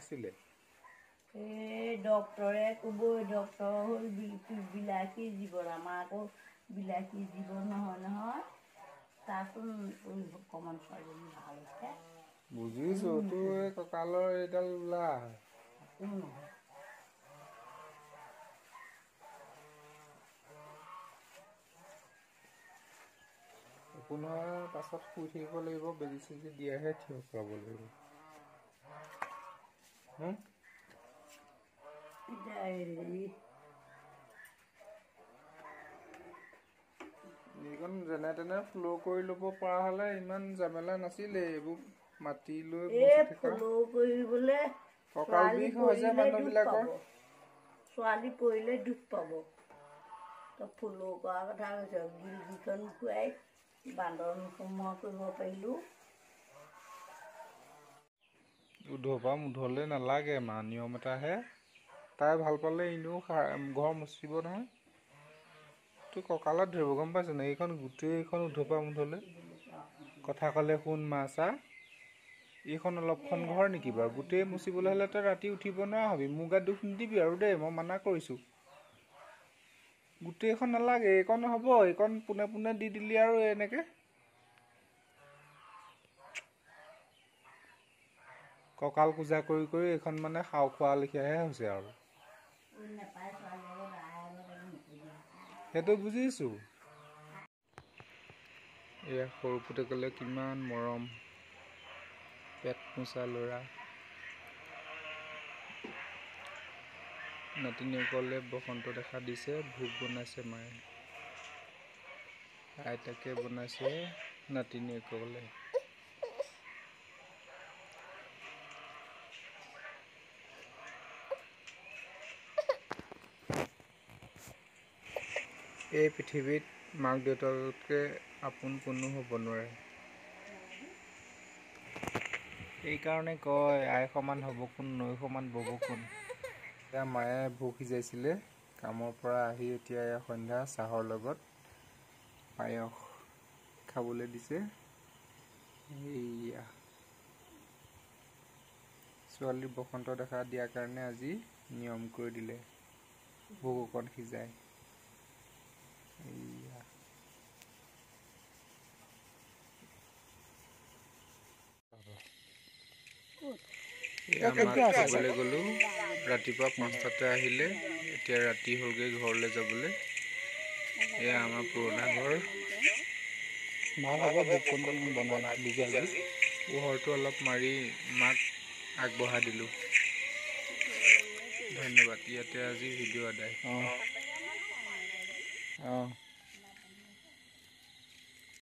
নাছিলে। এই ডক্তৰে ক'বই, ডক্তৰ হ'ল বিলাসী জীৱন, আমাৰ আকৌ বিলাসী জীৱন নহয় নহয়। চাচোন অকণমান ছোৱালীজনী ভাল হৈছে। বুজিছো, তোৰ এই কঁকালৰ এইডাল ওলা একো নহয়। একো নহয়, পাছত শুই থাকিব লাগিব, বেজি চেজি দিয়াহে থিয় কৰাব লাগিব। এইকণ যেনে তেনে ফ্ল' কৰি ল'ব পৰা হ'লে ইমান জামেলা নাছিলে। এইবোৰ মাটি লৈ কৰিবলৈ কঁকাল বিষ হৈ যায় মানুহবিলাকৰ। ছোৱালী পৰিলে দুখ পাব। তই ফ'ল' কৰাৰ কথা কৈছ, গিলগিখন খুৱাই বান্দৰ নোসোমোৱা কৰিব পাৰিলোঁ। উধৰ পৰা মুধলৈ নালাগে মা, নিয়ম এটাহে। তাই ভাল পালে এনেও ঘৰ মুচিব নহয়। তোৰ কঁকালত ধৰিব, গম পাইছ নাই? এইখন গোটেইখন উধৰ পৰা মুধলৈ। কথা ক'লে শুন মা, চা, এইখন অলপখন ঘৰ নেকি বাৰু? গোটেই মুচিবলৈ হ'লে তই ৰাতি উঠিব নোৱাৰা হবি। মোৰ গাত দুখ নিদিবি আৰু দেই, মই মানা কৰিছোঁ। গোটেইখন নালাগে, এইকণ হ'ব, এইকণ পোনে পোনে দি দিলি আৰু এনেকে কঁকাল কোজা কৰি কৰি এইখন মানে খাও খোৱা লেখীয়াহে হৈছে আৰু। সেইটো বুজিছোঁ। এয়া সৰু পুতেকলৈ কিমান মৰম, পেট মোচা ল'ৰা। নাতিনীয়েকলে বসন্ত দেখা দিছে, ভোগ বনাইছে মায়ে, আইতাকে বনাইছে নাতিনীয়েকলে। এই পৃথিৱীত মাক দেউতাকতকৈ আপোন কোনো হ'ব নোৱাৰে। এইকাৰণে কয়, আই সমান হ'ব কোন, নৈ সমান বব কোন। এতিয়া মায়ে ভোগ সিজাইছিলে কামৰ পৰা আহি, এতিয়া সন্ধ্যা চাহৰ লগত পায়স খাবলৈ দিছে। এইয়া ছোৱালীৰ বসন্ত দেখা দিয়াৰ কাৰণে আজি নিয়ম কৰি দিলে ভোগ অকণ সিজাই। এইয়া খাবলৈ গ'লোঁ ৰাতিপুৱা 5টাতে আহিলে, এতিয়া ৰাতি হ'লগৈ ঘৰলৈ যাবলৈ। এয়া আমাৰ পুৰণা ঘৰ। পোহৰটো অলপ মাৰি মাক আগবঢ়াই দিলোঁ। ধন্যবাদ। ইয়াতে আজি ভিডিঅ' আদায়। অঁ।